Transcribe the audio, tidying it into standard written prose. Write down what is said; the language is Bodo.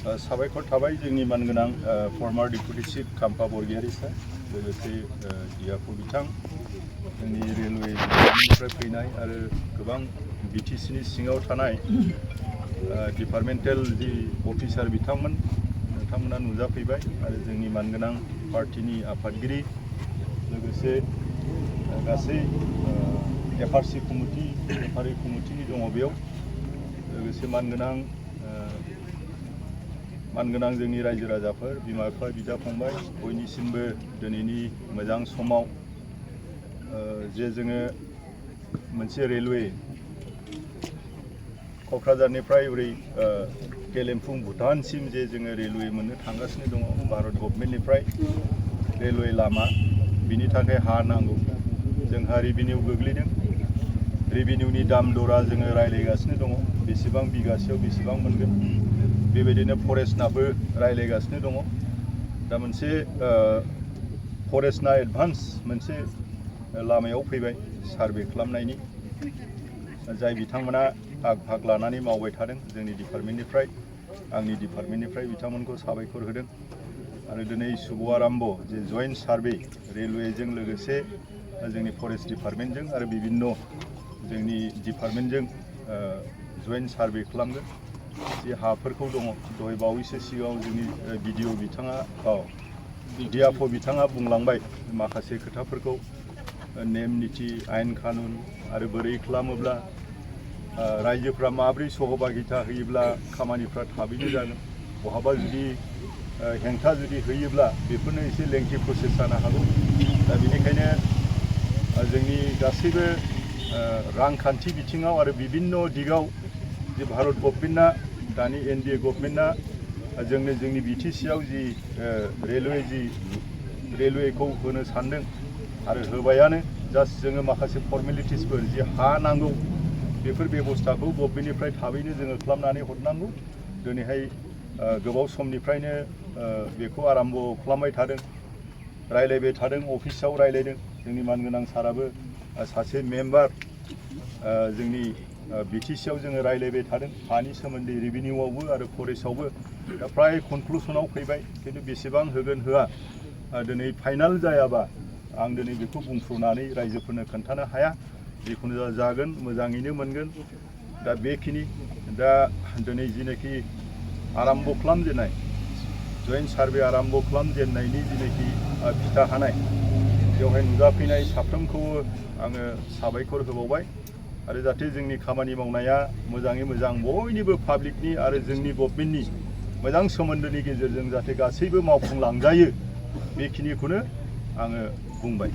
साबायखर थाबाय जोंनि मानगोनां फर्मार डिपुटि चिफ खाम्फा बरगयारी सार लोगोसे डिआरअ बिथां जोंनि रेलवे डिपार्टमेन्टनिफ्राय फैनाय आरो गोबां बिटिसिनि सिङाव थानाय डिपार्टमेन्टेल जि अफिसार नोंथांमोना नुजाफैबाय आरो जोंनि मानगोनां पार्टिनि आफादगिरि लोगोसे गासै एफआरसि कमिटि रेफारि कमिटिनि दङ बेयाव लोगोसे मानगोनां जोंनि रायजो राजाफोर बिमा बिफा बिदा फंबाय बयनिसिमबो दिनैनि मोजां समाव जे जोङो मोनसे रेलवे क'क्राझारनिफ्राय ओरै गेलेमफुं भुटानसिम जे जोङो रेलवे मोननो थांगासिनो दङ भारत गभर्नमेन्टनिफ्राय रेलवे लामा बिनि थाखाय हा नांगौ जोंहा रेभिनिउ गोग्लैदों रेभिनिउनि दाम दरा जोङो रायलायगासिनो दङ बेसेबां बिगासेयाव बेसेबां मोनगोन बेबायदिनो फरेस्टनाबो रायलायगासिनो दङ दा मोनसे फरेस्टना एडभान्स मोनसे लामायाव फैबाय सार्भे खालामनायनि जाय बिथांमोना आग भाग लानानै मावबाय थादों जोंनि डिपार्टमेन्टनिफ्राय आंनि डिपार्टमेन्टनिफ्राय बिथांमोनखौ साबायखर होदों आरो दिनै शुभआरम्भ जे जइन्ट सार्भे रेलवेजों लोगोसे जोंनि फरेस्ट डिपार्टमेन्टजों आरो बिभिन्न जोंनि डिपार्टमेन्टजों जइन्ट सार्भे खालामगोन जे हाफोरखौ दङ दहाय बावैसो सिगाङाव जोंनि बिडिअ बिथाङा डिआरअ बिथाङा बुंलांबाय माखासे खोथाफोरखौ नेम निथि आयेन कानुन आरो बोरै खालामोब्ला रायजोफ्रा माब्रै सहभागिता होयोब्ला खामानिफ्रा थाबैनो जागोन बहाबा जुदि हेंथा जुदि होयोब्ला बेफोरनो एसे लेंथि प्रसेस जानो हागौ दा बेनिखायनो जोंनि गासैबो रांखान्थि बिथिङाव आरो बिभिन्न दिगाव जे भारत गभर्नमेन्टआ दानि एनडिए गभर्नमेन्टआ जोंनो जोंनि बिटिसिआव जि रेलवेखौ होनो सानदों आरो होबायानो जास्ट जोङो माखासे फर्मेलिटिसफोर जि हा नांगौ बेफोर बेबस्थाखौ गभर्नमेन्टनिफ्राय थाबैनो जोङो खालामनानै हरनांगौ दिनैहाय गोबाव समनिफ्रायनो बेखौ आराम्भ खालामबाय थादों रायलायबाय थादों अफिसाव रायलायदों जोंनि मानगोनां साराबो सासे मेम्बार जोंनि बिटिसिआव जोङो रायलायबाय थादों हानि सोमोन्दै रेभिनिउआवबो आरो फरेस्टआवबो दा फ्राय कनक्लुसनाव फैबाय खिन्थु बेसेबां होगोन होआ दिनै फाइनाल जायाबा आं दिनै बेखौ बुंफ्रुनानै रायजोफोरनो खोन्थानो हाया जिखुनु जागोन मोजाङैनो मोनगोन दा बेखिनि दा दिनै जिनाखि आराम्भ खालामजेननाय जइन्ट सार्भे आराम्भ खालामजेननायनि जिनाखि फिथा हानाय बेवहाय नुजाफैनाय साफ्रोमखौबो आङो साबायखर होबावबाय आरो जाहाथे जोंनि खामानि मावनाया मोजाङै मोजां बयनिबो पाब्लिकनि आरो जोंनि गभर्नमेन्टनि मोजां सोमोन्दोनि गेजेरजों जाहाथे गासैबो मावफुंलांजायो बेखिनिखौनो आङो बुंबाय।